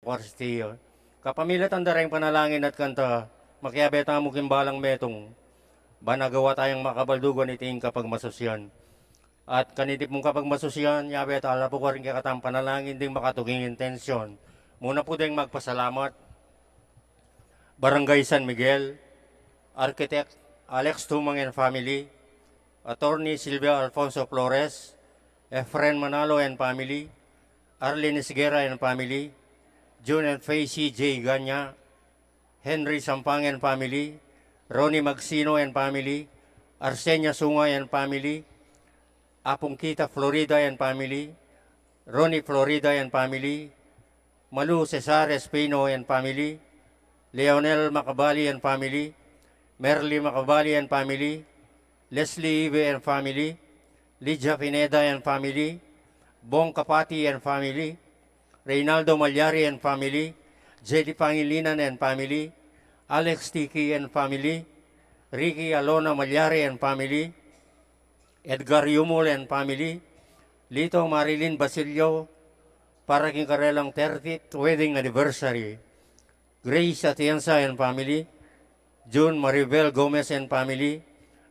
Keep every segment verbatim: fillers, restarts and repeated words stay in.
Eukaristia. Kapamilatan da reng panalangin at kanta, makiabe tamu king balang metung, ban agawa tayang makabaldugan iting kapagmasusian. At kaniti pung kapagmasusian, yabe tala pu karing kekatang panalangin ding makatuking intensyon. Muna pu deng magpasalamat, Barangay San Miguel, Architect Alex Tumang and family, Attorney Silvia Alfonso Flores, Efren Manalo and family, Arlene Esguerra and family, Jun and Faye C J Ganya, Henry Sampang and family, Ronnie Magsino and family, Arsenia Sunga and family, Apung Kita Florida and family, Ronnie Florida and family, Malu Cesar Espino and family, Leonel Macabali and family, Merly Macabali and family, Leslie Ibe and family, Lydia Pineda and family, Bong Kapati and family, Reynaldo Malyari and family, Jelly Pangilinan and family, Alex Tiki and family, Ricky Alona Malyari and family, Edgar Yumul and family, Lito Marilyn Basilio, para king karelang thirtieth wedding anniversary, Grace Atienza and family, June Maribel Gomez and family,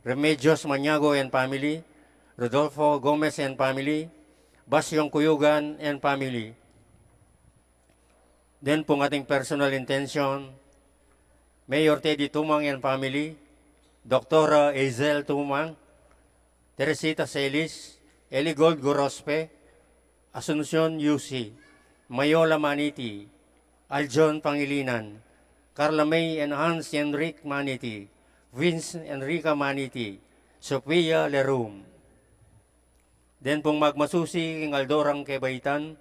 Remedios Maniago and family, Rodolfo Gomez and family, Basyong Kuyugan and family. Then pung ating personal intention, Mayor Teddy Tumang and family, Doktora Hazel Tumang, Teresita Celis, Eligold Gorospe, Asuncion Yusi, Mayola Maniti, Aljon Pangilinan, Carla May and Hans Enrique Maniti, Vince Enrica Maniti, Sophia Lerum. Then pung magmasusi king aldo rang kebaitan,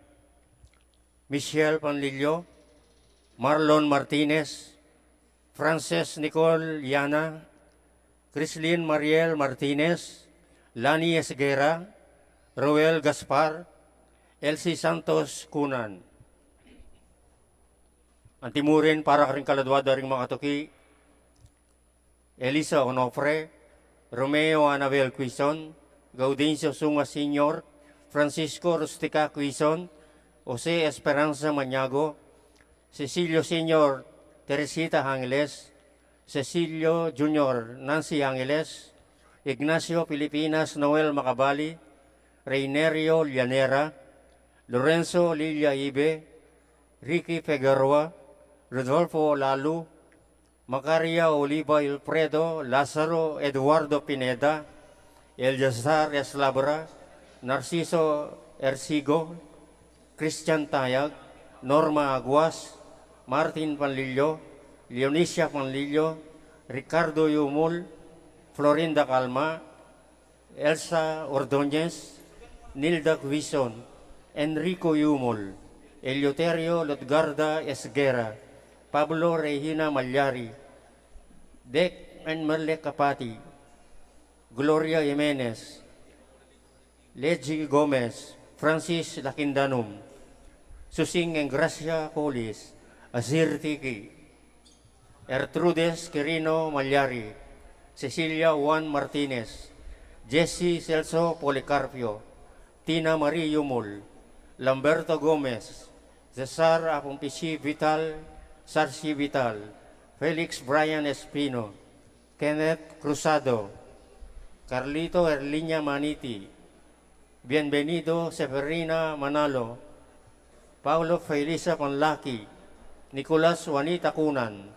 Michelle Panlilio, Marlon Martinez, Frances Nicole Yana, Chrislyn Mariel Martinez, Lani Esguerra, Roel Gaspar, Elsie Santos Cunan. Antimurin para karing kaladua da ring makatuki, Elisa Onofre, Romeo Anabel Quizon, Gaudencio Sunga Senior, Francisco Rustica Quizon, Jose Esperanza Maniago, Cecilio Senior Teresita Angeles, Cecilio Junior Nancy Angeles, Ignacio Filipinas Noel Macabali, Reinerio Llanera, Lorenzo Lilia Ibe, Ricky Figueroa, Rodolfo Lalu, Macaria Oliva Ilfredo, Lazaro Eduardo Pineda, Eleazar Eslabra, Narciso Ercigo, Christian Tayag, Norma Aguas, Martin Panlilio, Leonicia Panlilio, Ricardo Yumul, Florinda Calma, Elsa Ordonez, Nilda Guizon, Enrico Yumul, Eleuterio Lutgarda Esguerra, Pablo Regina Malyari, Dec and Merle Capati, Gloria Jimenez, Legi Gomez, Francis Lakindanum, Susing Engracia Colis, Azir Tiki, Ertrudes Quirino Malyari, Cecilia Juan Martinez, Jesse Celso Policarpio, Tina Marie Yumul, Lamberto Gomez, Cesar Apumpici Vital, Sarsi Vital, Felix Brian Espino, Kenneth Cruzado, Carlito Erliña Maniti, Bienvenido Seferina Manalo, Paulo Felisa Panlaki, Nicolas Juanita Cunan,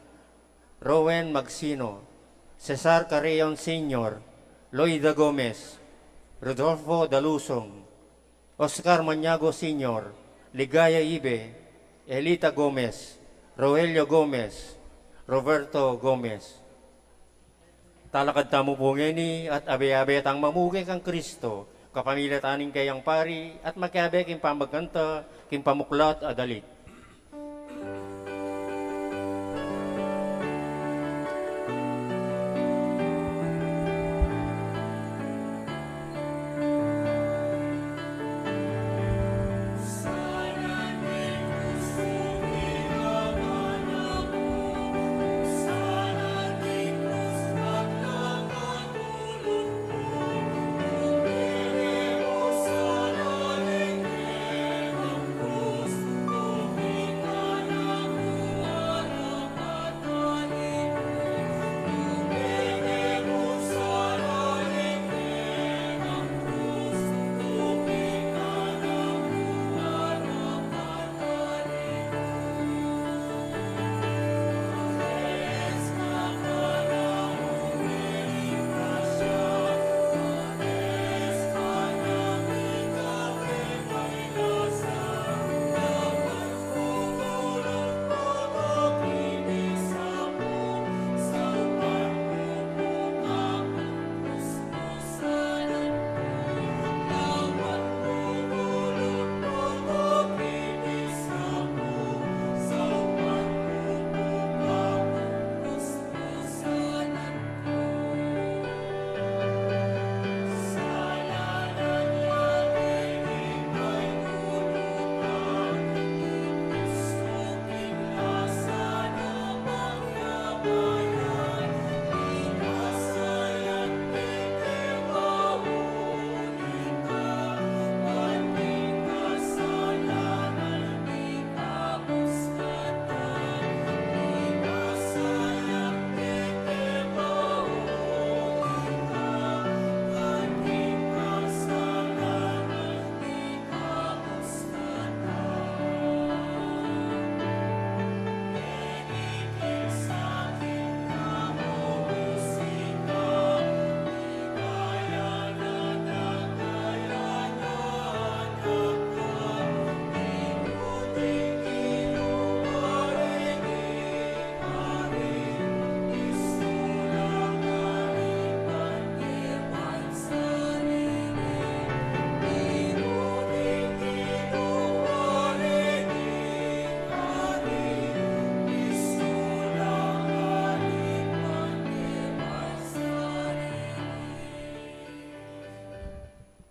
Rowen Magsino, Cesar Carreon Senior, Loida Gomez, Rodolfo Dalusong, Oscar Maniago Senior, Ligaya Ibe, Elita Gomez, Roelio Gomez, Roberto Gomez. Talakad tamu pu ngeni at abe-abe tang mamuge kang Kristo, kapamilatan ning kayang pari at makiabe king pamagkanta king pamuklat a dalit.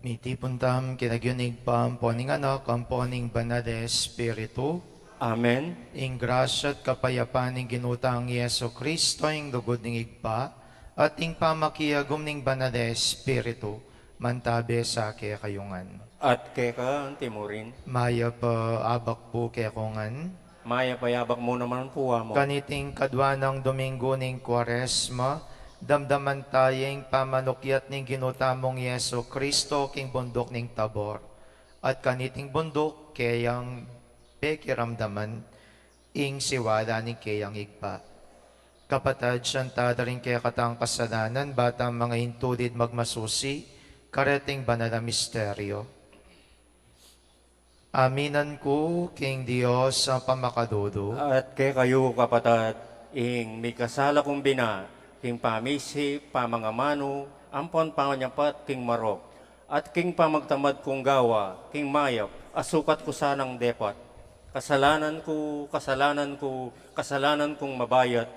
Mitipun tamu king lagyu ning Ibpa, ampo ning Anak, ampo ning Banal a Espiritu. Amen. Ing grasya at kapayapan ning Ginu tang Jesu Kristo, ing lugud ning Ibpa, at ing pamakiagum ning Banal a Espiritu, mantabe sa kekayu ngan. At keka anti mu rin. Mayap a abak pu kekongan. Mayap a abak mu naman pu, Among. Kaniting kadua nang Domingo ning Kuaresma, damdaman taya ing pamanukyat ning Ginu tamung Jesu Kristo king bunduk ning Tabor. At kaniting bunduk, keyang pekiramdaman ing siwala ning keyang Ibpa. Kapatad, sisian tala ring kekatang kasalanan, ba tang mangintulid magmasusi kareting banal a misteryo. Aminan ku king Dios a pamakalulu. At kekayu, kapatad, ing mikasala kung bina, king pamisip, pamangamanu, ampon panyapat king marok, at king pamagtamad kung gawa, king mayap, a sukat ku sanang depat. Kasalanan ku, kasalanan ku, kasalanan kung mabayat.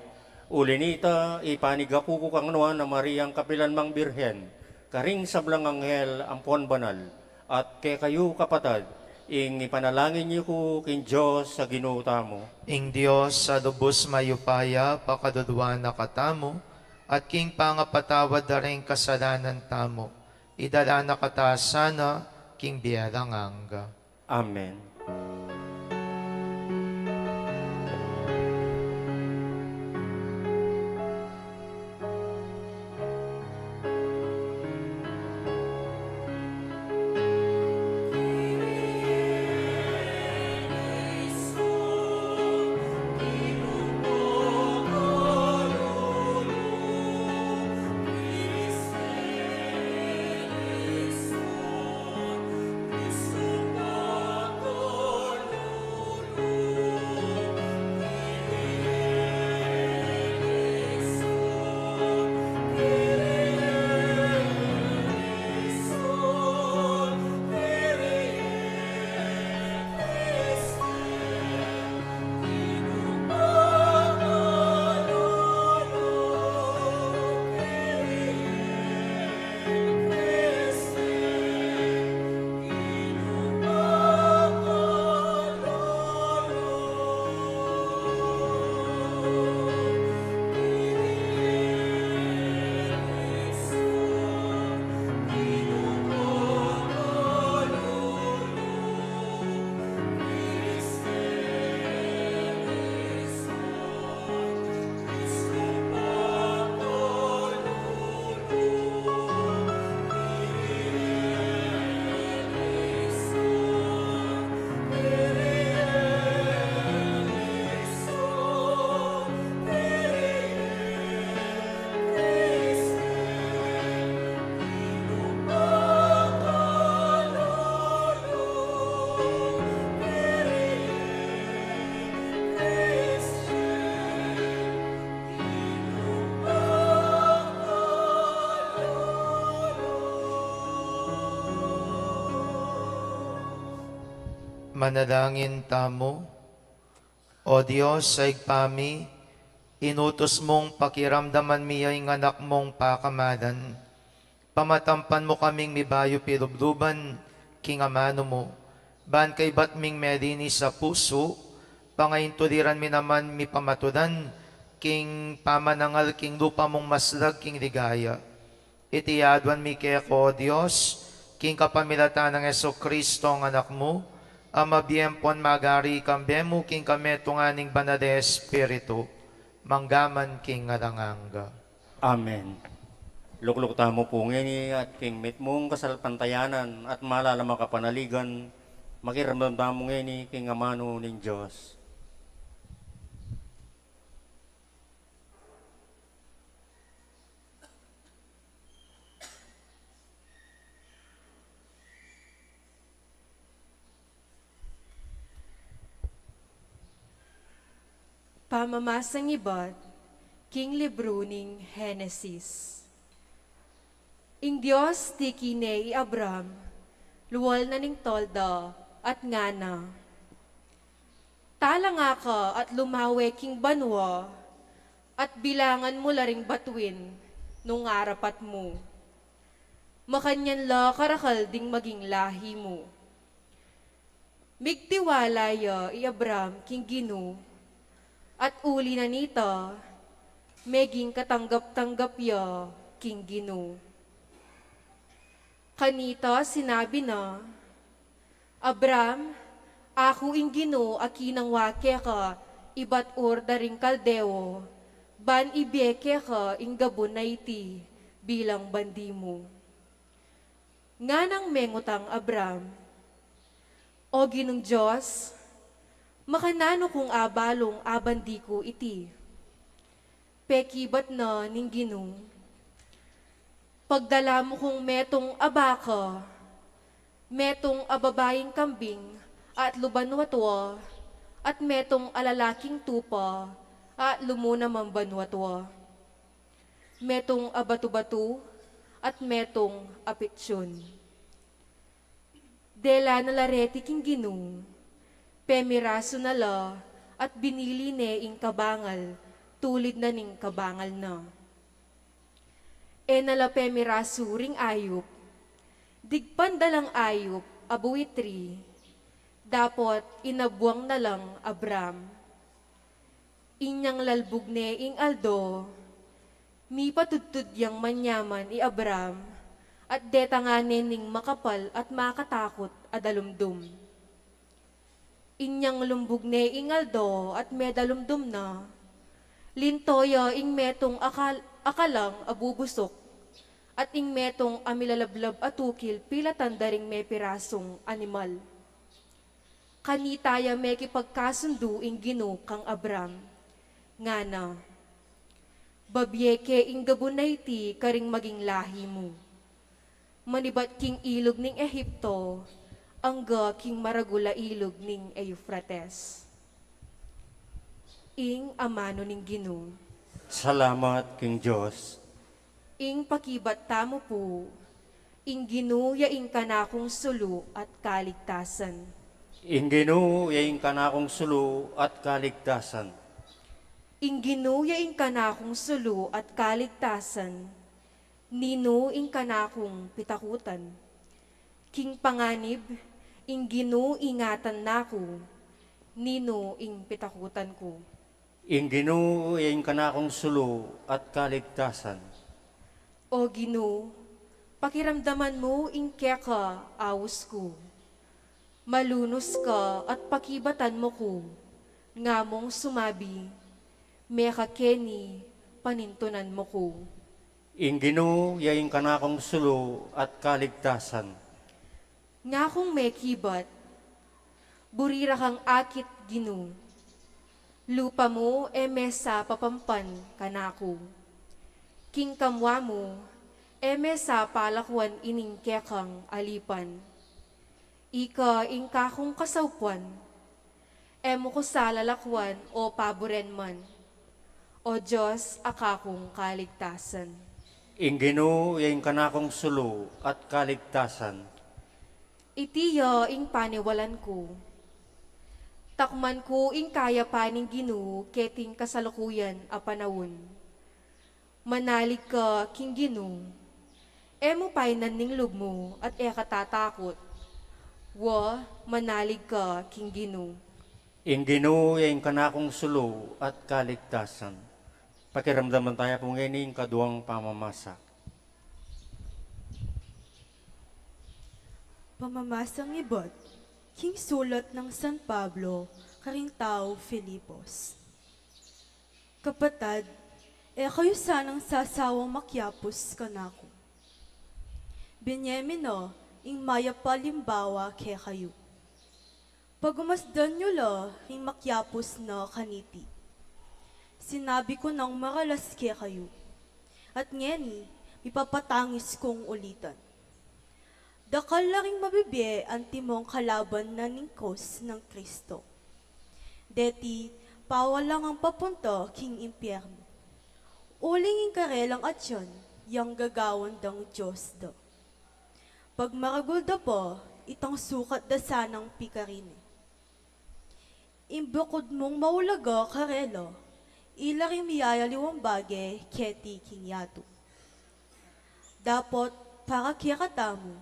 Uli nita, ipanigaku ku kang nuan a Mariang kapilan mang Birhen, karing sablang anghel ampon banal, at kekayu, kapatad, ing ipanalangin yu ku king Dios a Ginu tamu. Ing Dios a lubus mayupaya pakaluluan na katamu, at king pangapatawad da ring kasalanan tamu, idala na kata sana king bie alang angga. Amen. Manalangin tamu. O Dios a Ibpa mi, inutus mung pakiramdaman mi ya ing Anak mung pakamalan. Pamatampan mu kaming mibayu pilubluban king amanu mu, ban kaybat ming melinis a pusu, pangaintuliran mi naman mipamatulan king pamanangal king lupa mung maslag king ligaya. Iti aduan mi keka, O Dios, king kapamilatan nang Jesucristo, ing Anak mu, a mabie ampon magari kambe mu king kametungan ning Banal a Espiritu, mangga man king alang angga. Amen. Lukluk tamu pu ngeni at king mitmung kasalpantayanan at malalam a kapanaligan, makiramdam tamu ngeni king amanu ning Dios. Pamamasang ibat king libru ning Henesis. Ing Dios tiki ne i Abram, lual na ning tolda at ngana, "Talanga ka at lumawe king banua, at bilangan mu la ring batuin nung arapat mu." Makanyan la karakal ding maging lahi mu. Migtiwala ya i Abram king Ginu, at uli na nita, meging katanggap-tanggap ya king Ginu. Kanita sinabi na, "Abram, aku ing Ginu a kinangwa keka ibat Ur da ring Kaldeo, ban ibie keka ing gabun a iti bilang bandi mu." Nganang mengutang Abram, "O Ginung Dios, makananu kung abalung a bandi ku iti?" Pekibat na ning Ginu, "Pagdala mu kung metung a baka, metung a babaing kambing a atlu banua tua, at metung a lalaking tupa a atlu mu namang banua tua, metung a batu-batu, at metung a pitsun." Dela na la reti king Ginu, pemirasu na la, at binili ne ing kabangal tulid na ning kabangal na. E na la pemirasu ring ayup, digpan da lang ayup a buitri, dapot inabuang na lang Abram. Inyang lalbug ne ing aldo, mipatudtud yang manyaman i Abram, at detang ne ning makapal at makatakut a dalumdum. Inyang lumbug ne ing aldo at medalumdum na, linto ya ing metung akal-, akalang a bubusuk, at ing metung a milalablab a tukil pilatan da ring mepirasung animal. Kanita ya mekipagkasundu ing Ginu kang Abram, ngana, "Babie ke ing gabun a iti karing maging lahi mu, manibat king ilug ning Egipto, angga king maragul a ilug ning Eufrates." Ing amanu ning Ginu. Salamat king Dios. Ing pakibat tamu pu, ing Ginu ya ing kanakung sulu at kaligtasan. Ing Ginu ya ing kanakung sulu at kaligtasan. Ing Ginu ya ing kanakung sulu at kaligtasan. Ninu ing kanakung pitakutan? King panganib, ing Ginu ingatan na ku, ninu ing pitakutan ku? Ing Ginu ya ing kanakung sulu at kaligtasan. O Ginu, pakiramdaman mu ing keka aus ku. Malunus ka at pakibatan mu ku, nga mung sumabi, mekakeni panintunan mu ku. Ing Ginu ya ing kanakung sulu at kaligtasan. Nga kung mekibat, buri ra kang akit, Ginu. Lupa mu e mesa papampan kanaku. King kamua mu e mesa palakuan ining kekang alipan. Ika ing kakung kasaupuan. E mu ku sa lalakuan o paburen man, O Dios a kakung kaligtasan. Ing Ginu ya ing kanakung sulu at kaligtasan. Iti ya ing paniwalan ku. Takman ku ing kayapan ning Ginu keting kasalukuyan a panaun. Manalig ka king Ginu. E mu painan ing lub mu at e ka tatakut. Wa, manalig ka king Ginu. Ing Ginu ya ing kanakung sulu at kaligtasan. Pakiramdaman taya pu ngeni ing kaduang pamamasa. Pamamasang ibat king sulat nang San Pablo karing taga Filipos. Kapatad, e kayu sanang sasawang makiapus kanaku. Binie mi na ing mayap a alimbawa kekayu. Pagumasdan yu la ring makiapus na kaniti. Sinabi ku nang maralas kekayu, at ngeni mipapatangis kung ulitan. Dakal la ring mabibie antimong kalaban na ning krus nang Kristo. Deti, pawalang ang papunta king impyernu. Uling ing karelang atian, yang gagawan dang dios da. Pagmaragul da pa, itang sukat da sanang pikarin e. Ing bukud mung maulaga karela, ila ring miyayaliwang bage keti king yatu. Dapot Para kekatamu,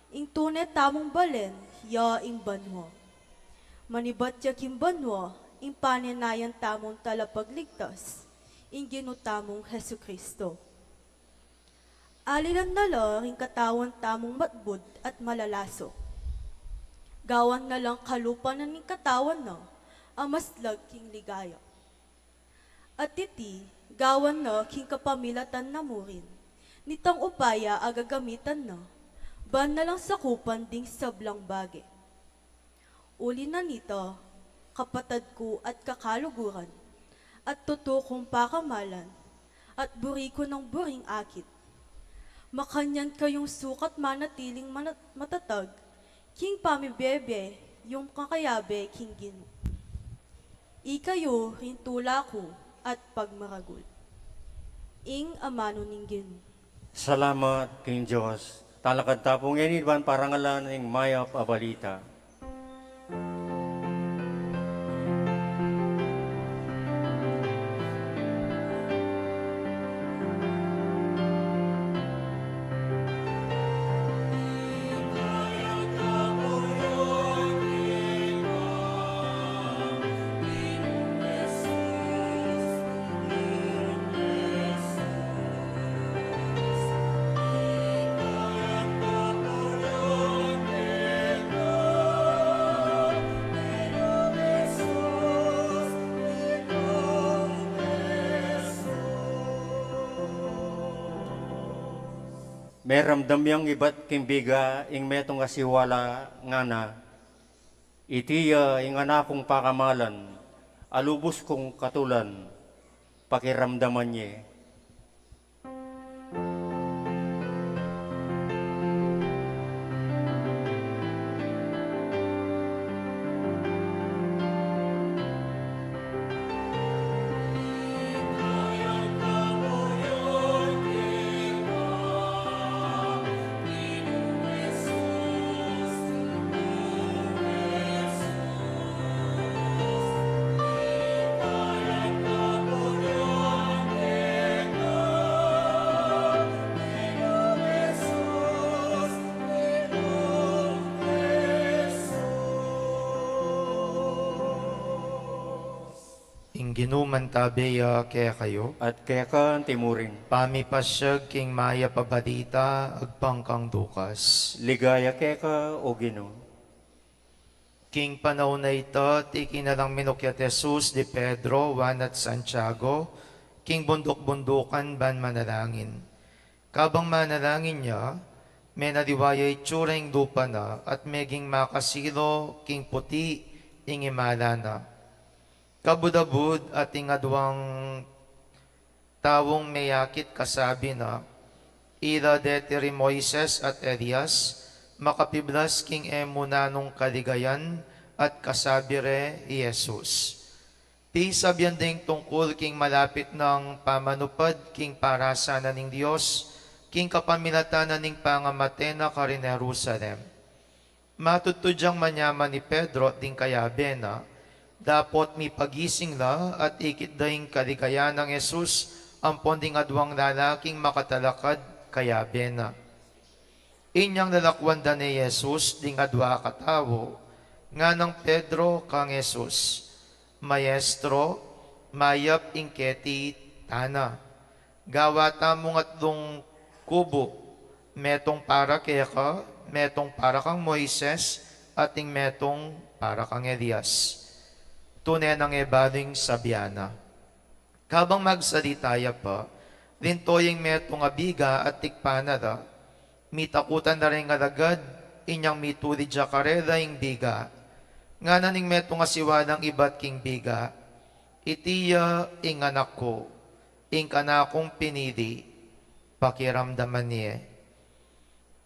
ing tune tamung balen ya ing banua. Manibat ya king banua ing panenayan tamung Talapagligtas, ing Ginu tamung Jesucristo. Alilan na la ring katawan tamung matbud at malalaso. Gawan na lang kalupa na ning katawan na a maslag king ligaya. At iti, gawan na king kapamilatan na mu rin nitang upaya a gagamitan na, ban na lang sakupan ding sablang bage. Uli na nita, kapatad ku at kakaluguran, at tutu kung pakamalan, at buri ku nang buring akit, makanyan kayung sukat manatiling mana-, matatag king pamibie-bie yung kakayabe king Ginu. Ikayu ring tula ku at pagmaragul. Ing amanu ning Ginu. Salamat king Dios. Talakad ta pu ngeni ban parangalan ing mayap a balita. Meramdam yang ibat king biga ing metung a siwala, ngana, "Iti ya ing anak kung pakamalan, a lubus kung katulan, pakiramdaman ye." Ing Ginu mantabe ya kekayu. At keka anti mu rin. Pamipasiag king mayap a balita agpang kang Lucas. Ligaya keka, o Ginu. King panaun a ita, tiki na lang minukyat Jesus di Pedro, Juan at Santiago king bunduk-bundukan ban manalangin. Kabang manalangin ya, menaliwa ya itsura ing lupa na at meging makasilo king puti ing imala na. Kabud-abud at ing aduang taung meyakit kasabi na, "Ila deti ri Moises at Elias makapiblas king e mu nanung kaligayan," at kasabi re i Jesus. Pisabian deng tungkul king malapit nang pamanupad king parasan na ning Dios king kapamilatan na ning pangamate na karin Jerusalem. Matudtud yang manyaman i Pedro at ding kayabe na, dapot mipagising la at ikit da ing kaligayan nang Jesus ampon ding aduang lalaking makatalakad kayabe na. Inyang lalakwan da ne Jesus ding adua katau, nganang Pedro kang Jesus, "Maestro, mayap ing keti tana. Gawa tamung atlung kubu, metung para keka, metung para kang Moises, at ing metung para kang Elias." Tune nang e balu ing sabian na. Kabang magsalita ya pa, linto ya ing metung a biga at tikpan na la. Mitakutan la reng alagad, inyang mitulid ya karela ing biga. Ngana ning metung a siwalang ibat king biga, "Iti ya ing anak ku, ing kanakung pinili, pakiramdaman ye."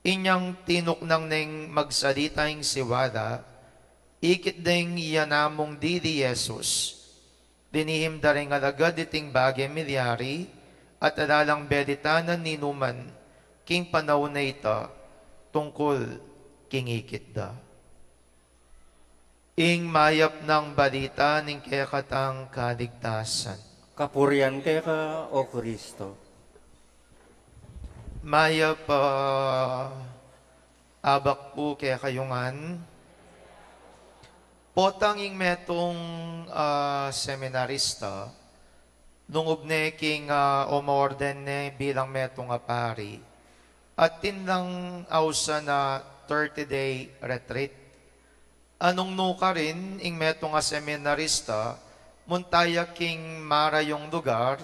Inyang tinuknang neng magsalita ing siwala, ikit deng yanamung dili Jesus. Linihim da reng alagad iting bage milyari, at ala lang belitanan ninuman king panaun a ita tungkul king ikit da. Ing mayap nang balita ning kekatang kaligtasan. Kapurian keka, O Kristo. Mayap a abak pu kekayu ngan. Potang ing metung, ah, seminarista, lungub ne king, ah, omaorden ne bilang metung a pari, atin lang ausan a thirty-day retreat. Nung nukarin ing metung a seminarista, munta ya king marayung lugar,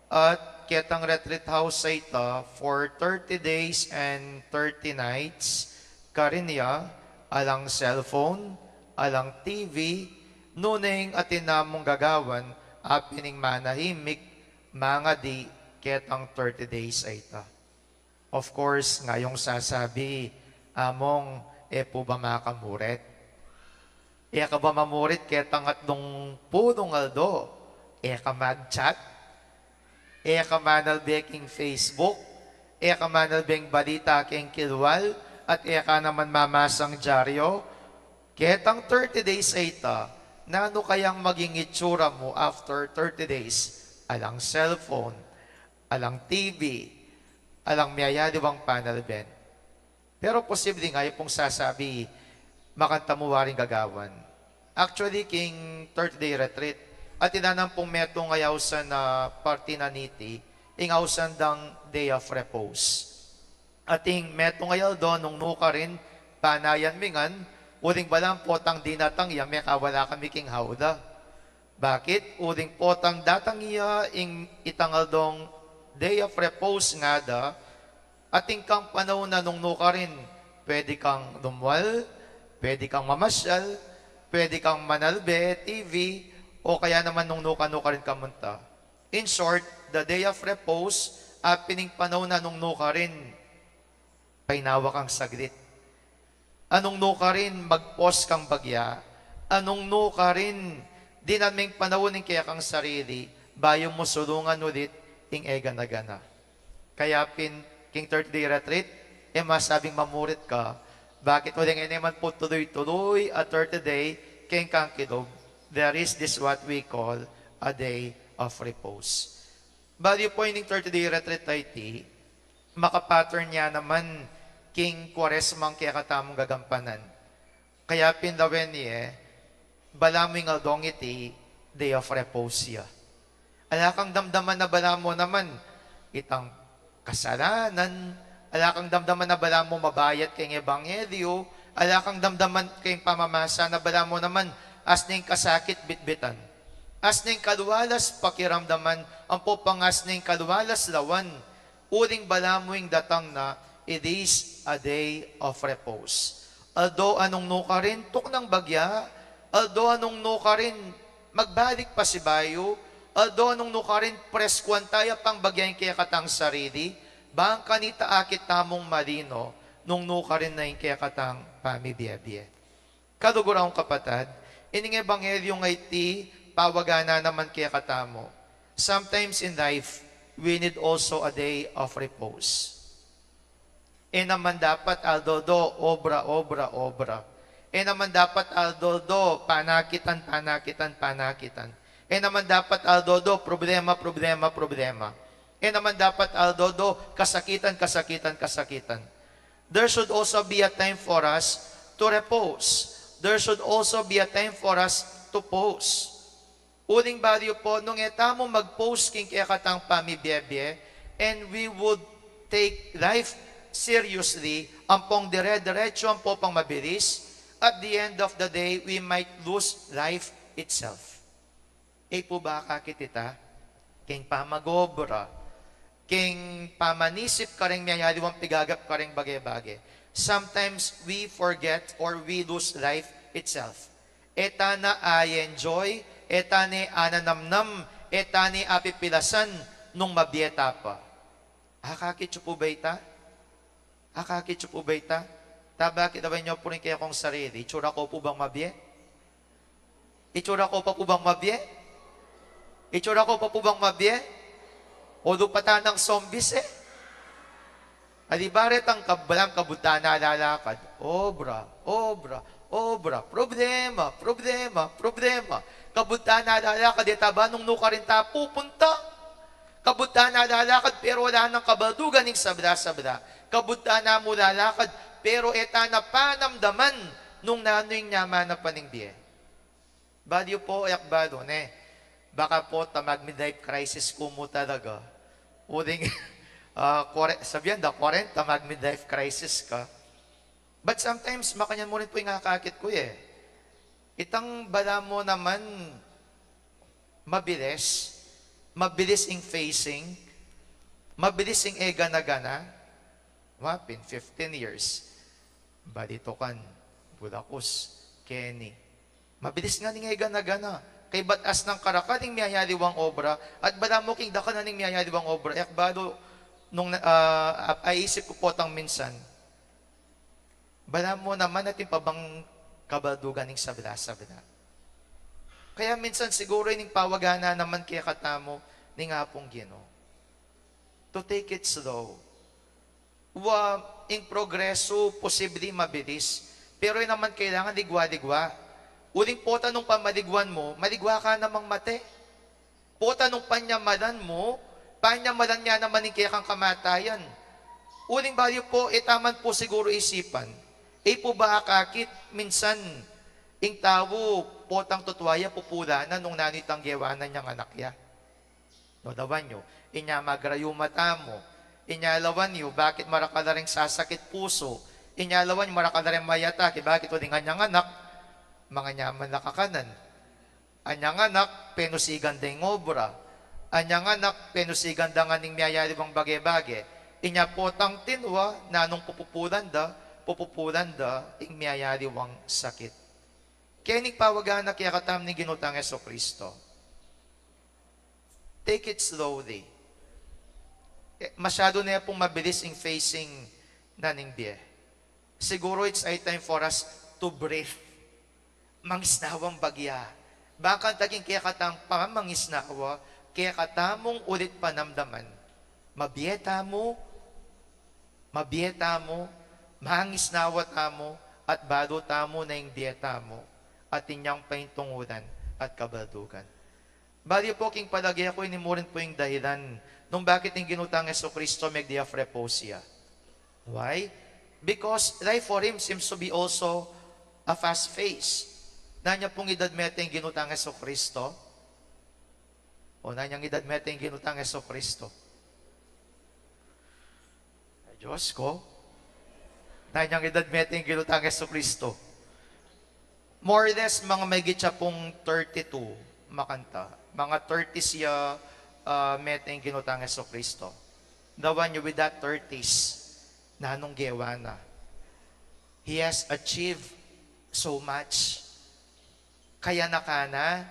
at ketang retreat house a ita for thirty days and thirty nights, karin ya, alang cellphone, alang T V, nune ing atin namung gagawan, apin ing manahimik, mangadi, ketang thirty days a ita. Of course, ngayung sasabi, Among, e pu ba makamurit? E ka ba mamurit ketang atlung pulung aldo? E ka mag-chat? E ka manalbe king Facebook? E ka manalbeng balita king kilwal? At e ka naman mamasang dyaryo? Ketang thirty days a ita, nanu kayang maging itsura mu after thirty days? Alang cellphone, alang T V, alang miyayaliwang panalben. Pero posible nga yu pung sasabi, makanita mu waring gagawan. Actually, king thirty-day retreat, atin na naman pung metung a ausan a parti na niti, ing ausan dang day of repose. Ating metung a aldo nung nukarin, panayan mi ngan, uling balang potang dinatang ya, mekawala kami king hawla. Bakit? Uling potang datang ya ing itang aldong day of repose ngada, atin kang panaun a nung nukarin, pwede kang lumwal, pwede kang mamasyal, pwede kang manalbe, T V, o kaya naman nung nuka-nukarin ka munta. In short, the day of repose, apin ing panaun a nung nukarin, painawa kang saglit. Nung nukarin, mag-pause kang bagya. Nung nukarin, dinan meng panaun ing kekang sarili, bayu mu sulungan ulit ing e gana-gana. Kaya pin, king thirty-day retreat, e masabing mamurit ka. Bakit? Uling e ne man pu tuloy-tuloy a thirty-day king kang kilub. There is this what we call a day of repose. Balu yu pu, ining thirty-day retreat a iti, maka-pattern ya naman king Kuwaresmang kekatamung gagampanan. Kaya pin lawen ye, balamu ing aldong iti, day of repose ya. Ala kang damdaman a balamu naman itang kasalanan, ala kang damdaman a balamu mabayat king ebanghelyo, ala kang damdaman king pamamasa na balamu naman asning kasakit bitbitan, asning kalwalas pakiramdaman, ampo pang asning kalwalas lawan, uling balamu ing datang na, it is a day of repose. Aldo a nung nukarin tuknang bagya, aldo a nung nukarin magbalik pasibayu, aldo a nung nukarin preskuan taya pang bagya ing kekatang sarili, bang kanita akit tamung malino nung nukarin na ing kekatang pamibie-bie. Kaluguran kung kapatad, ining ebanghelyo a iti, pawagan na naman kekatamu. Sometimes in life, we need also a day of repose. E naman dapat aldo-aldo, obra, obra, obra. E naman dapat aldo-aldo, panakitan, panakitan, panakitan. E naman dapat aldo-aldo, problema, problema, problema. E naman dapat aldo-aldo, kasakitan, kasakitan, kasakitan. There should also be a time for us to repose. There should also be a time for us to pause. Uling balu yu pu, nung e tamu mag-pause king kekatang pamibie-bie, and we would take life seriously, ampong dire-diretso, ampo pang mabilis, at the end of the day, we might lose life itself. E pu ba akakit ita? King pamag-obra, king pamanisip kareng miyayaliwang pigagap kareng bage-bage. Sometimes we forget or we lose life itself. E ta na a-enjoy, e ta ne ananamnam, e ta ne apipilasan nung mabie ta pa. Akakit yu pu ba ita? Akakit yu pu ba ita? Tabaki, lawen yu pu ring kekong sarili, itsura ku pu bang mabie? Itsura ku pa pu bang mabie? Itsura ku pa pu bang mabie? O, lupatan nang zombies e. Ali ba retang kab-, balang kabud ta na lalakad. Obra, obra, obra. Problema, problema, problema. Kabud ta na lalakad, e ta ba nung nukarin ta pupunta? Kabud ta na lalakad, pero ala nang kabaldugan ning sabla-sabla. Kabud ta na mu lalakad, pero e ta na panamdaman nung nanu ing nyaman na pa ning bie. Balu yu pu, e ku balu, ne? Baka pu ta mag-midlife crisis ku mu talaga. Uling, ah, kore-, sabian da, kwarenta, mag-midlife crisis ka. But sometimes, makanyan mu rin pu ing akakit ku, e. Itang balamu naman mabilis, mabilis ing phasing, mabilis ing e gana-gana. Wa pin, fifteen years. Balitukan, Bulakus, Kenny. Mabilis ngan ing e gana-gana. Kaybat asnang karakal ing miyayaliwang obra, at balamu king dakal na ning miyayaliwang obra, e ku balu nung, ah, aisip ku potang minsan. Balamu naman atin pa bang kabaldugan ning sabla-sabla. Kaya minsan siguru ining pawagan na naman kekatamu ning Apung Ginu to take it slow. Wa, ing progresu posible mabilis, pero e naman kailangan ligwa-ligwa. Uling pota nung pamaligwan mu, maligwa ka namang mate. Pota nung panyamalan mu, panyamalan ya naman ing kekang kamatayan. Uling balu yu pu, e ta man pu siguru isipan, e pu ba akakit minsan ing tau potang tutuaya pupulanan nung nanu itang gewa na niang anak ya? No, lawan yu, inya magrayuma tamu. Inya lawan yu, bakit marakal la ring sasakit pusu? Inya lawan yu, marakal la ring may atake, bakit? Uling anyang anak, manganyaman la kakanan. Anyang anak, penusigan da ing obra. Anyang anak, penusigan da ngan ing miyayaliwang bage-bage. Inya potang tinua, nanung pupupulan da, pupupulan da ing miyayaliwang sakit. Keni ing pawagan na kekatamu ning Ginu tang Jesucristo. Take it slowly. E, masyadu ne pung mabilis ing phasing na ning bie. Siguro it's high time for us to breathe. Mangisnawang bagya. Bang kanita king kekatang pamamangisnawa, kekatamung ulit panamdaman. Mabie tamu, mabie tamu, mangisnawa tamu, at balu tamu na ing bie tamu, at inyang paintungulan at kabaldugan. Balu yu pu, king palage ku, ini mu rin pu ing dahilan nung bakit ing Ginu tang Jesucristo megdiafrepos ya. Why? Because life for him seems to be also a fast pace. Nanya pung edad mete ing Ginu tang Jesucristo? O, nanyang edad mete ing Ginu tang Jesucristo? Ay, Diyos ko. Nanyang edad mete ing Ginu tang Jesucristo? More or less, mga mahigit ya pung thirty-two, makanita. Mga thirties ya, ah, mete ing Ginu tang Jesucristo. The one with that thirties, nanung gewa na. He has achieved so much. Kayanakan na,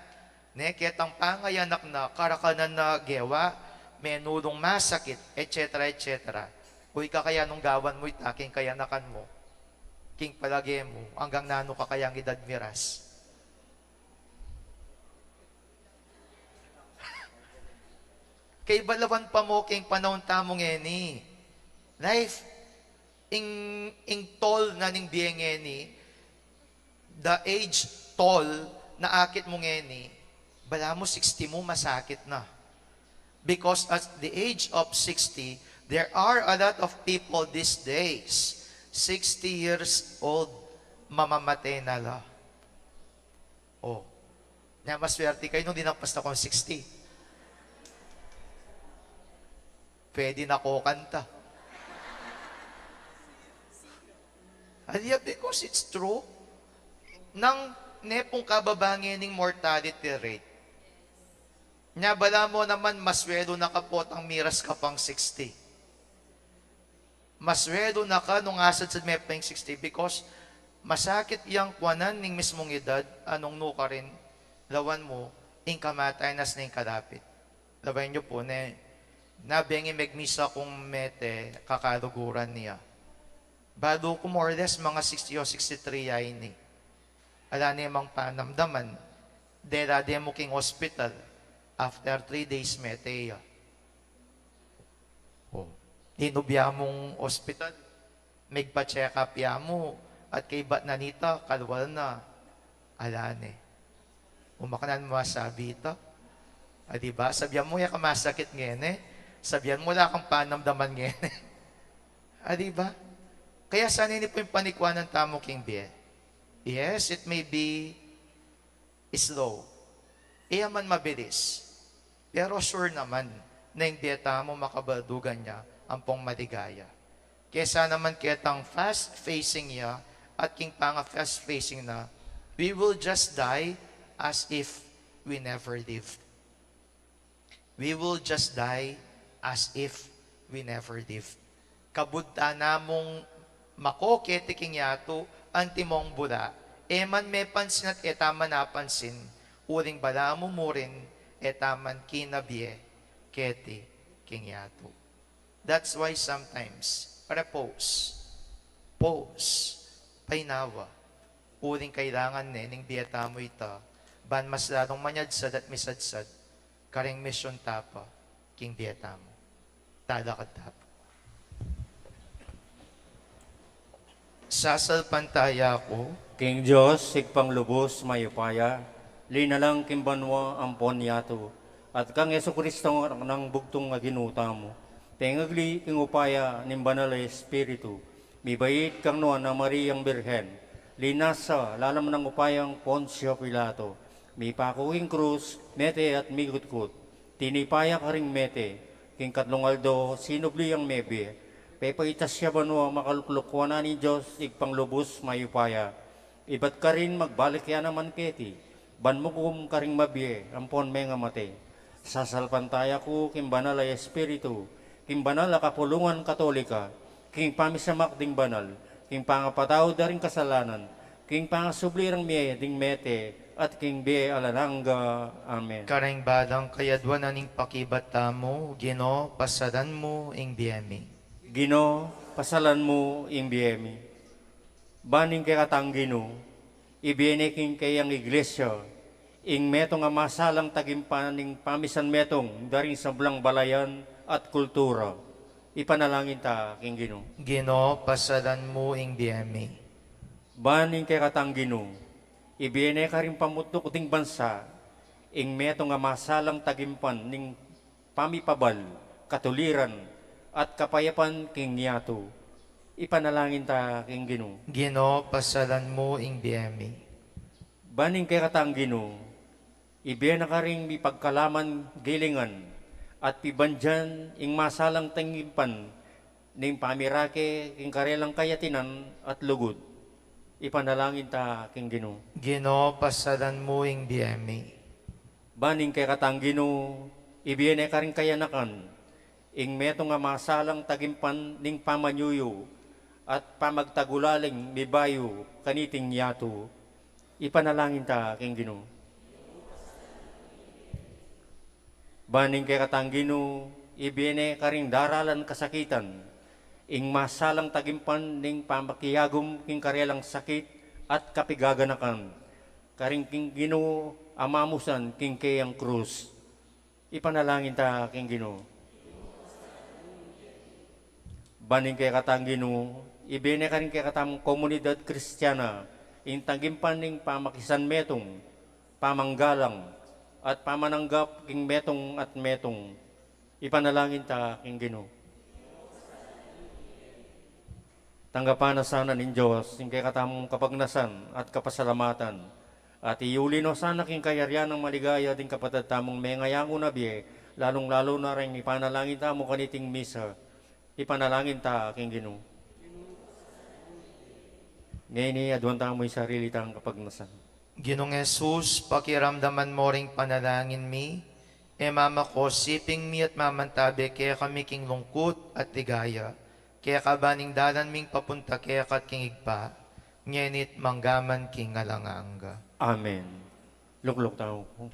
ne, ketang pangayanak na, karakanan na gewa, menulung masakit, et cetera, et cetera. O ika kaya nung gawan mu ita king kayanakan mu, king palage mu, anggang nanu ka kayang edad miras? Kaibat lawan pa mu king panaun tamu ngeni. Life, ing, ing toll na ning bie ngeni, the age toll na akit mu ngeni, balamu sixty mu masakit na. Because at the age of sixty, there are a lot of people these days, sixty years old, mamamate na la. O, na maswerte kayu nung dinampas na kung sixty. Pwede na ko kanta. Aliya, because it's true. Nang ne pung kababa ngening mortality rate. Nya balamu naman, maswelu na ka potang miras ka pang sixty. Maswelu na ka nung asadsad me pang sixty, because masakit yang kuanan ning mismung edad, anung nukarin, lawan mu, ing kamatayan na ning kalapit. Lawen yu pu, ne, na bengi megmisa kung mete, kakaluguran na ya. Balu ku more or less mga sixty o sixty-three ya ini. Ala ne mang panamdaman, dela de mu king hospital, after three days mete ya. O, linub ya mung hospital, megpa-check up ya mu, at kaybat na nita, kalwal na. Ala ne. O, makananu masabi ita? A, di ba? Sabian mu, e ka masakit ngeni. Sabian mu, ala kang panamdaman ngeni. A, di ba? Kaya sana ini pu ing panikwanan tamu king bie. Yes, it may be slow. E ya man mabilis. Pero sure naman na ing bie tamu makabaldugan ya ampong maligaya. Kesa naman ketang fast-facing ya at king panga-fast-facing na, we will just die as if we never lived. We will just die as if we never lived. Kabud ta namung mako keti king yatu, antimong bula, e man mepansin at e ta man apansin, uling balamu murin e ta man kinabie keti king yatu. That's why sometimes, repose, pause, painawa, uling kailangan ne ning bie tamu ita, ban mas lalung manyadsad at misadsad karing misyon ta pa king bie tamu. Talakad ta pu. Sasalpantaya ku king Dios, Ibpang lubus mayupaya, linalang king banua ampon yatu, at kang Jesucristo, Anak nang bugtung a Ginu tamu, pengagli king upaya ning Banal a Espiritu, mibait kang Nuan a Mariang Birhen, linasa lalam nang upayang Poncio Pilato, mipaku king krus, mete at mikutkut, tinipa ya karing mete, king katlung aldo sinubli yang mebie, pepaitas ya banua, makalukluk wanan ning Dios Ibpang lubus mayupaya. Ibat karin magbalik ya naman keti, ban mukum karing mabie ampon mengamate. Sasalpantaya ku king Banal a Espiritu, king banal a kapulungan Katolika, king pamisamak ding banal, king pangapatawad da ring kasalanan, king pangasubli rang mie ding mete, at king bie alang angga. Amen. Karing balang kayadwanan ning pakibat tamu, Ginu, pasalan mu ing bie mi. Ginu, pasalan mu ing bie mi. Ban ing kekatang Ginu, ibie ne king keyang Iglesia ing metung a masalang tagimpan ning pamisan metung da ring sablang balayan at kultura. Ipanalangin ta king Ginu. Ginu, pasalan mu ing bie mi. Ban ing kekatang Ginu, ibie ne karing pamutuk ding bansa ing metung a masalang tagimpan ning pamipabal, katuliran, at kapayapan king yatu. Ipanalangin ta king Ginu. Ginu, pasalan mu ing bie mi. Ban ing kekatang Ginu, ibie na karing mipagkalaman gilingan at pibandian ing masalang tagimpan ning pamirake king karelang kayatinan at lugud. Ipanalangin ta king Ginu. Ginu, pasalan mu ing bie mi. Ban ing kekatang Ginu, ibie ne karing kayanakan ing metung a masalang tagimpan ning pamanyuyu at pamagtagulaling mibayu kaniting yatu. Ipanalangin ta king Ginu. Ban ing kekatang Ginu, ibie ne karing daralan kasakitan ing masalang tagimpan ning pamakiagum king karelang sakit at kapigaganakan, karing king Ginu a mamusan king keyang krus. Ipanalangin ta king Ginu. Ban ing kekatang Ginu, ibie ne karing kekatamung komunidad Kristiana ing tagimpan ning pamakisanmetung, pamanggalang, at pamananggap king metung at metung. Ipanalangin ta king Ginu. Tanggapan na sana ning Dios ing kekatamung kapagnasan at kapasalamatan, at iuli no sana king kayarian nang maligaya ding kapatad tamung mengayangu na bie, lalung-lalu na ring ipanalangin tamu kaniting misa. Ipanalangin ta king Ginu. Ngeni, aduan tamu ing sarili tang kapagnasan. Ginung Jesus, pakiramdaman mo ring panalangin mi, e mamako siping mi at mamantabe kekami king lungkut at ligaya, keka ban ing dalan ming papunta keka at king Ibpa, ngeni't manggaman king alang angga. Amen. Lukluk tamu pu.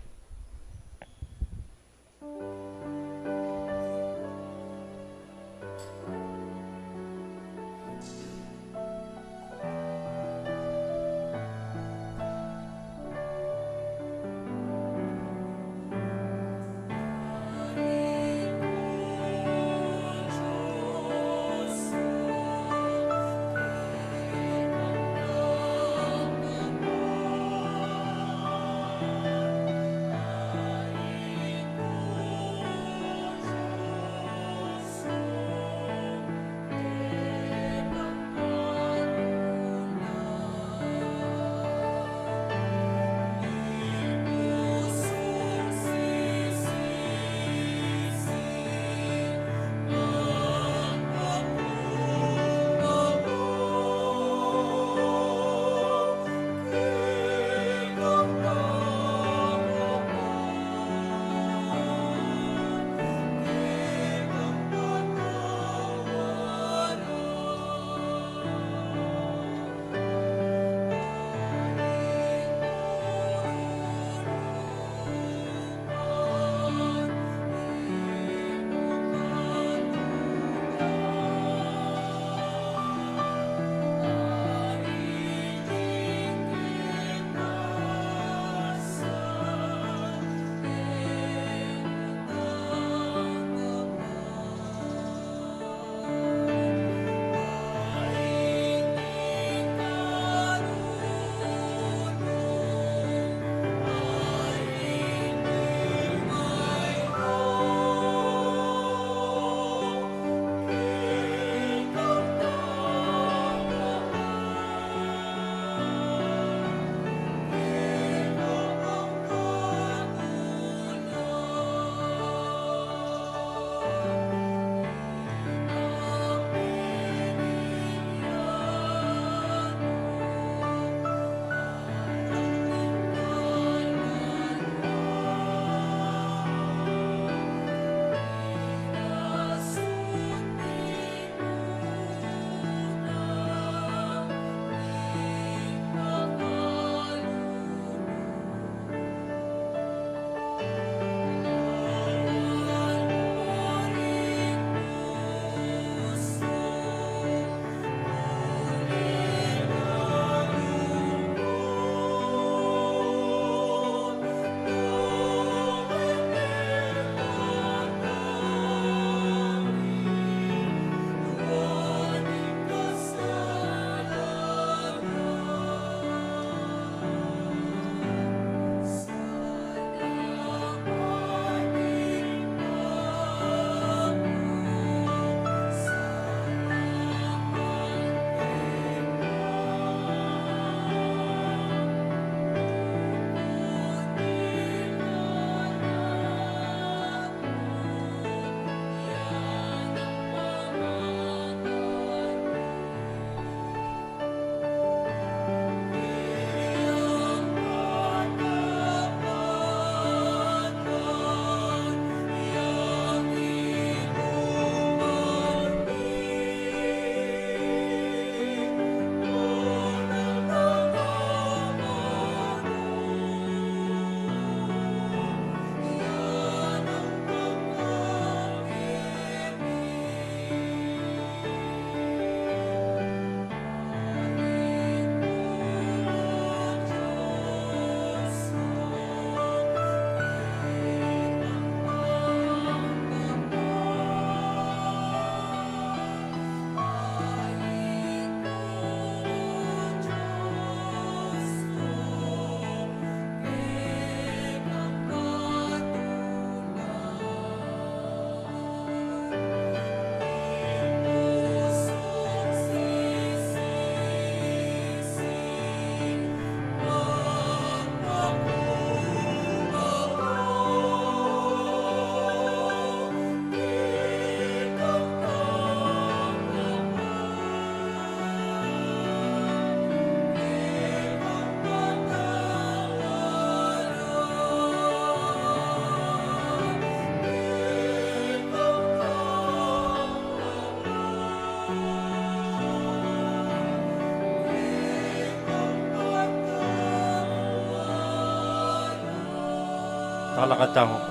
Talakad tamu.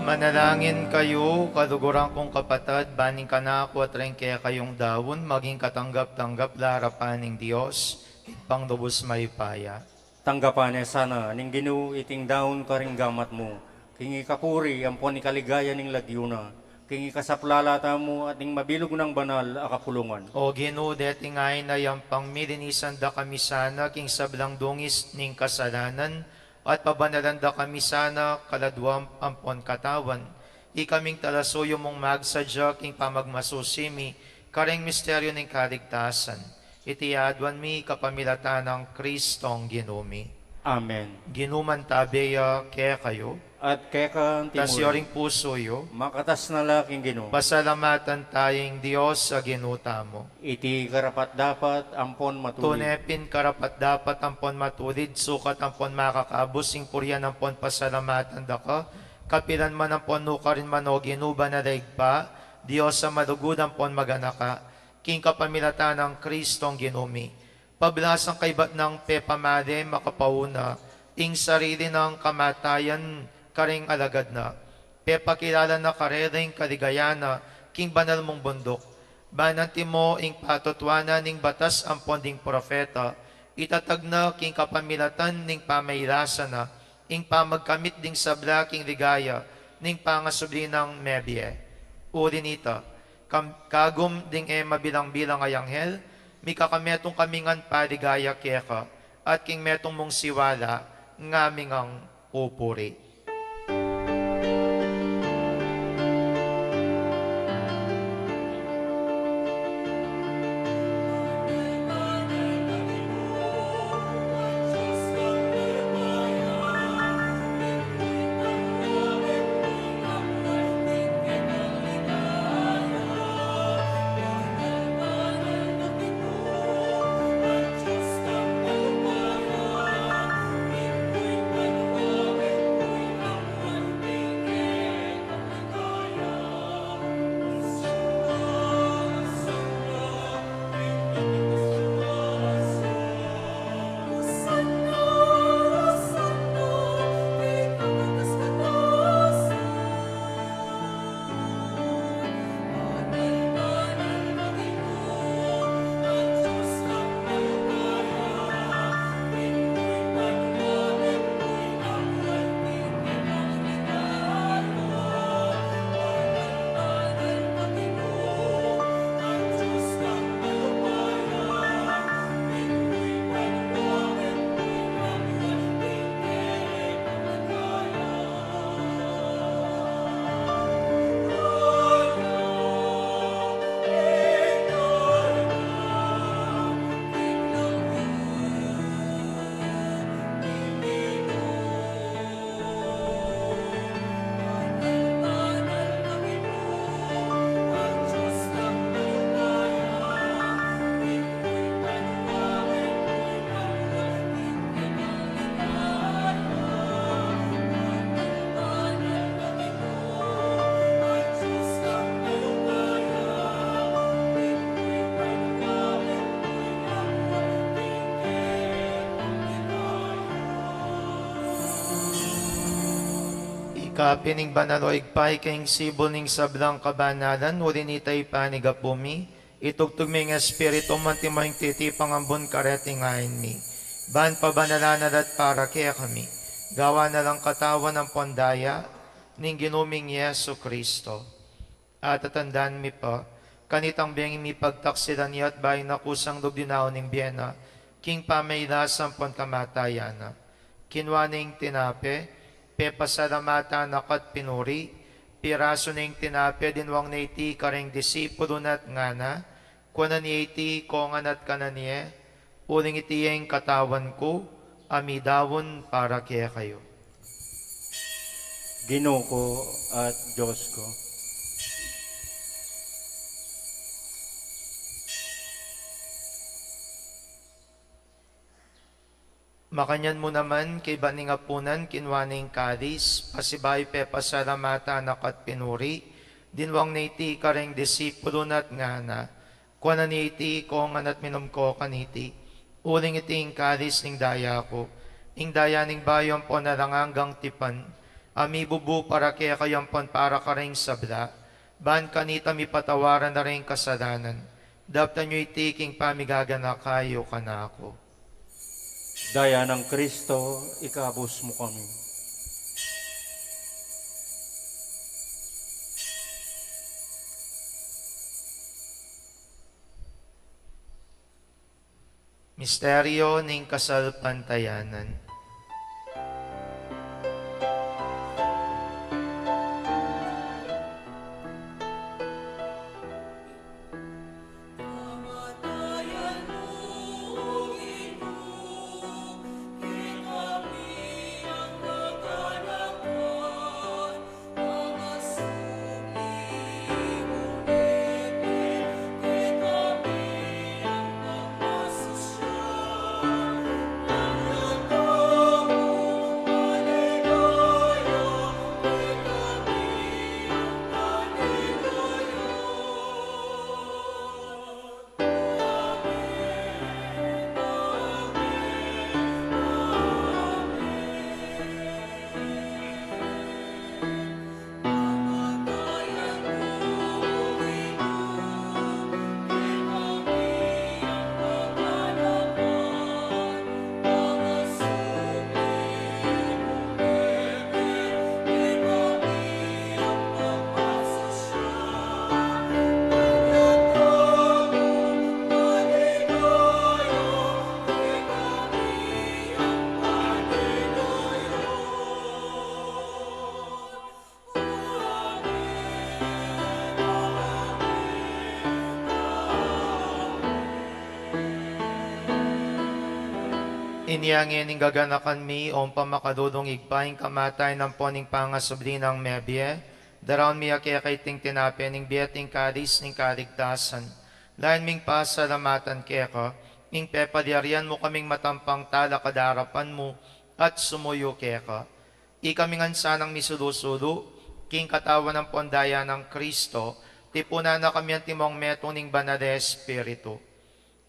Manalangin kayu, kaluguran kung kapatad, ban ing kanaku at ring kekayung daun maging katanggap-tanggap la king arapan ning Dios, Ibpang lubus mayupaya. Tanggapan ne sana ning Ginu iting daun karing gamat mu, king ikapuri ampon ikaligaya ning lagyu na, king ikasaplala tamu at ning mabilug nang banal a kapulungan. O Ginu, deti ngeni yampang milinisan da kami sana king sablang dungis ning kasalanan, at pabanalan da kami sana kaladua ampon katawan. Ikaming talasuyu mung magsadya king pamagmasusi mi karing misteryu ning kaligtasan. Iti aduan mi kapamilatan nang Kristong Ginu mi. Amen. Ginu mantabe ya kekayu. At keka anti mu. Itas yu ring pusu yu. Makatas na la king Ginu. Pasalamatan taya ing Dios a Ginu tamu. Iti karapat-dapat ampon matulid. Tune pin karapat-dapat ampon matulid, sukat ampon makakabus ing purian ampon pasalamatan da ka, kapilan man ampon nukarin man, o Ginu, banal a Ibpa, Dios a malugud ampon maganaka, king kapamilatan nang Kristong Ginu mi. Pablasang kaybat nang pepamale makapauna ing sarili nang kamatayan karing alagad na, pepakilala na karela ing kaligayan na king banal mung bunduk. Ban antimo ing patutuanan ning batas ampon ding propeta, itatag na king kapamilatan ning pamailasan na ing pamagkamit ding sabla king ligaya ning pangasubli nang mebie. Uli nita, kam-, kagum ding e mabilang-bilang a anghel, mikakametung kami ngan paligaya keka, at king metung mung siwala, ngami ngang pupuri. Ikapin ning banal, o Ibpa, ika ing sibul ning sablang kabanalan, uli nita ipanyawad mi, itugtug me ing Espiritu mu antimo ing titipang ambun kareting ain mi. Ban pabanalan na la at para kekami, gawan na lang katawan ampon daya ning Ginu ming Jesucristo. At tatandan mi pa, kanitang bengi mipagtaksilan ya at bayu na kusang lub dinaun ing bie na, king pamailas ampon kamatayan na. Kinua ne ing tinape, pepasalamatan na ka at pinuri, pirasu ne ing tinape, dinwang ne iti karing disipulu na at ngana, kuanan ye iti kongan at kanan ye, uling iti ing katawan ku, a midaun para kekayu. Ginu ku at Dios ku. Makanyan mu naman, kaybat ning apunan, kinua ne ing kalis, pasibayu pepasalamatan na ka at pinuri, dinwang ne iti karing disipulu na at ngana, kuanan ye iti kongan at minum ko kaniti, uling iti ing kalis ning daya ku, ing daya ning bayu ampon alang anggang tipan, a mibubu para kekayu ampon para karing sabla, ban kanita mipatawaran na ring kasalanan. Daptan yu iti king pamigaganaka yu kanaku. Daya nang Kristo, ikabus mu kami. Misteryo ning kasalpantayanan. Inya ngening gaganakan mi, o pamakadudung Ibpa, ing kamatayan ampon ing pangasubli nang mebie, daraun mi keka iting tinape ning bie at ing kalis ning kaligtasan. Lain ming pasalamatan keka, ing pepalyarian mu kaming matampang talakad king arapan mu at sumuyu keka. Ikami ngan sanang misulu-sulu king katawan ampon daya nang Kristo, tipunan na kami antimong metung ning Banal a Espiritu.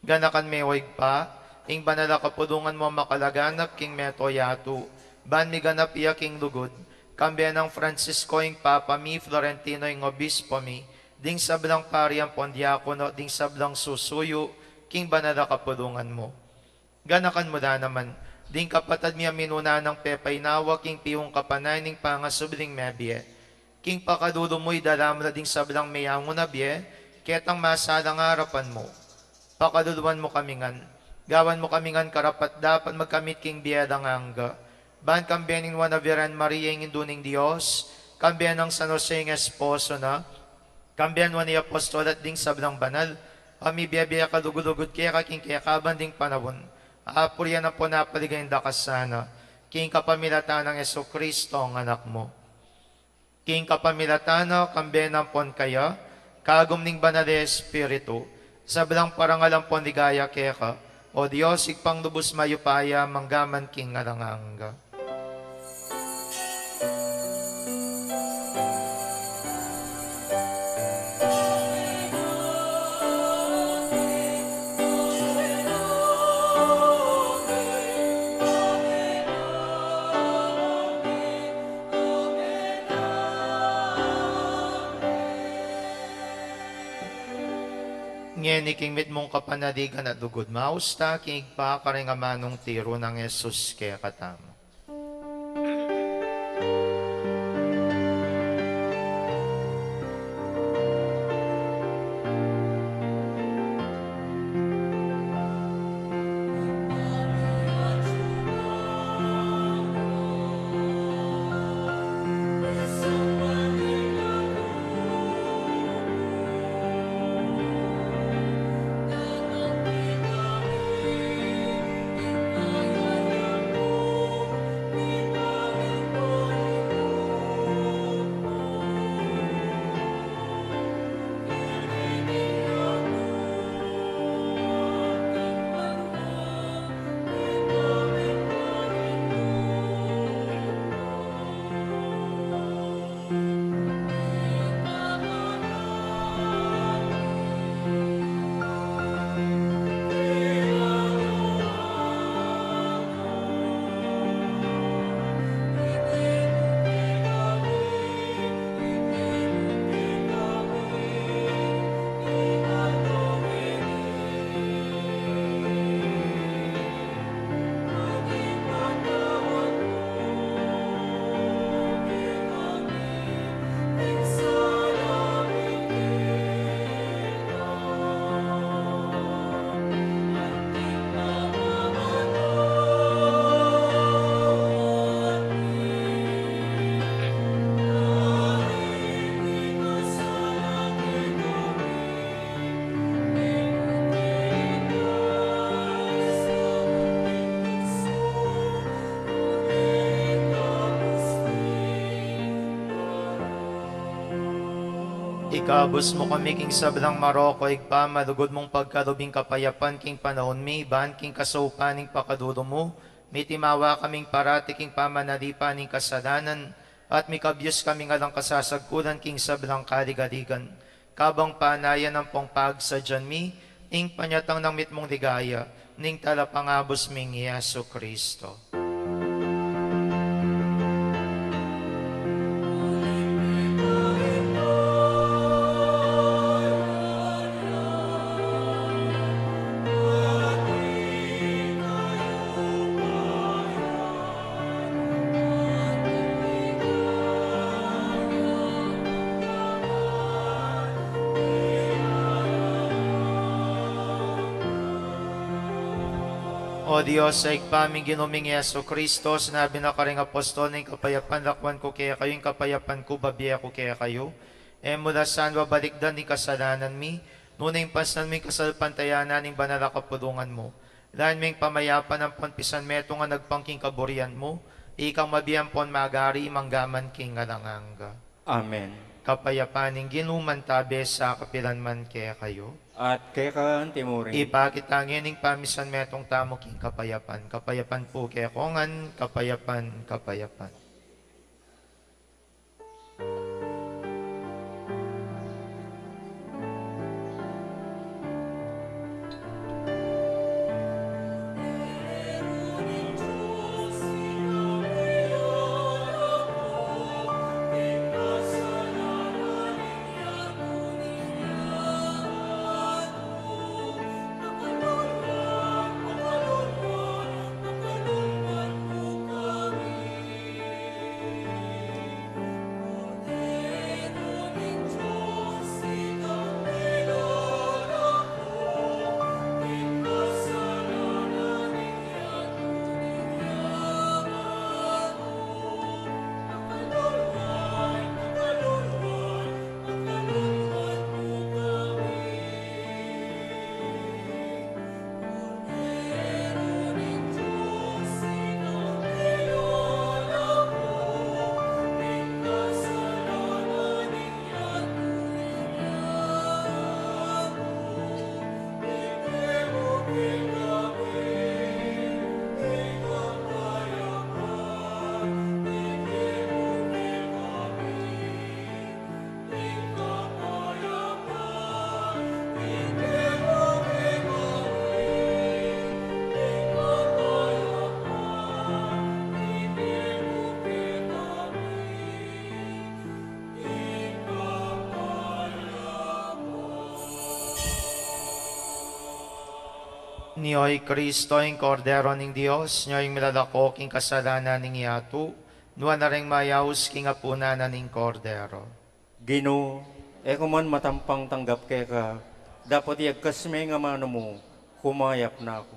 Ganakan me, o Ibpa, ing banal a kapulungan mu a makalaganap king mabilug a yatu, ban miganap ya king lugud, kambe nang Francisco ing Papa mi, Florentino ing Obispo mi, ding sablang pari ampon diakono, ding sablang susuyu king banal a kapulungan mu. Ganakan mu la naman ding kapatad mi a minuna nang pepainawa king piungkapan na ning pangasubling mebie. King pakalulu mu idala mu la ding sablang meyangu na bie ketang masalang arapan mu. Pakaluluan mu kami ngan, gawan mu kami ngan karapat-dapat magkamit king bie alang angga, ban kambe ning nuan a Virgen Maria ing Indu ning Dios, kambe nang San Jose ing esposo na, kambe nang apostol at ding sablang banal a mibie-bie kalugud-lugud keka king kekaban ding panaun, apurian ampon apaligayan da ka sana, king kapamilatan nang Jesucristo a Anak mu. King kapamilatan na, kambe na ampon kaya, kagum ning Banal a Espiritu, sablang parangal ampon ligaya keka, O Dios, Ibpang lubus mayupaya, mangga man king alang angga. Ngeni king mitmung kapanaligan at lugud, maus ta king Ibpa karing amanung tiru nang Jesus kekatamu. Kabus mu kami king sablang marok, o Ibpa, malugud mung pagkalub ing kapayapan king panaun mi, ban king kasaupan ning pakalulu mu, mitimawa kaming parati king pamanalipan ning kasalanan, at mikabyus kaming alang kasasagkulan king sablang kaligaligan. Kabang panayan ampong pagsadyan mi ing panyatang nang mitmung ligaya ning Talapangabus ming Jesucristo. O Dios, a Ibpa ming Ginu ming Jesucristo, sinabi na karing apostol na, ing kapayapan lakwan ku kekayu, ing kapayapan ku babie ku kekayu. E mu la sana babalikdan ing kasalanan mi, nune ing pasnan mu ing kasalpantayanan ning banal a kapulungan mu. Lain me ing pamayapan ampon pisan metung a agpang king kaburian mu, ikang mabie ampon magari manggaman king alang angga. Amen. Kapayapan ning Ginu mantabe sa kapilan man kekayu. At keka anti mu rin. Ipakit ta ngeni ing pamisan metung tamu king kapayapan. Kapayapan pu kekongan, kapayapan, kapayapan. Nio i Kristo, ing Kordero ning Dios, nio ing milalako king kasalanan ning yatu, nuan la ring mayaus king apunan na ning Kordero. Ginu, e ku man matampang tanggap keka, dapot iyagkas me ing amanu mu, kumayap na ku.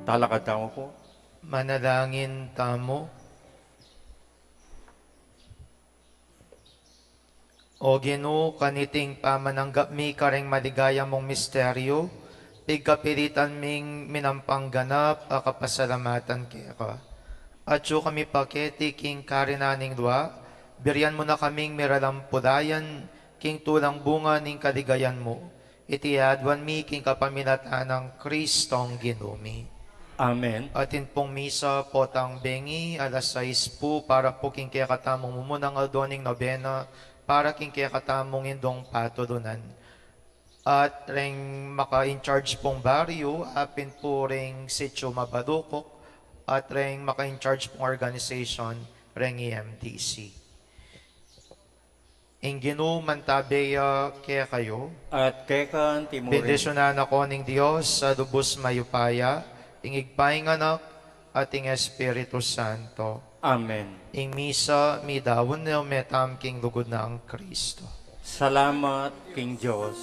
Talakad tamu pu. Manalangin tamu. O Ginu, kaniting pamananggap mi kareng maligaya mung misteryu, pigkapilitan ming minampangganap a kapasalamatan keka. Atyu kami paketi king karinan ning lua, birian mu na kaming miralampulayan king tulang bunga ning kaligayan mu. Iti aduan mi king kapamilatan nang Kristong Ginu mi. Amen. Atin pung misa potang bengi alas sais pu para pu king kekatamung mumunang aldo ning nobena para king kekatamung indung patulunan. At reng maka-in-charge pung baryu, apin pu reng Sitio Mabalukok, at reng maka-in-charge pung organization, reng E M D C. Ing Ginu mantabe ya kekayu. At keka anti mu rin. Bendisyunan na ko ning Dios a lubus mayupaya, ing Ibpa, ing Anak, at ing Espiritu Santo. Amen. Ing misa midaun ne, ume tamu king lugud nang Kristo. Salamat king Dios.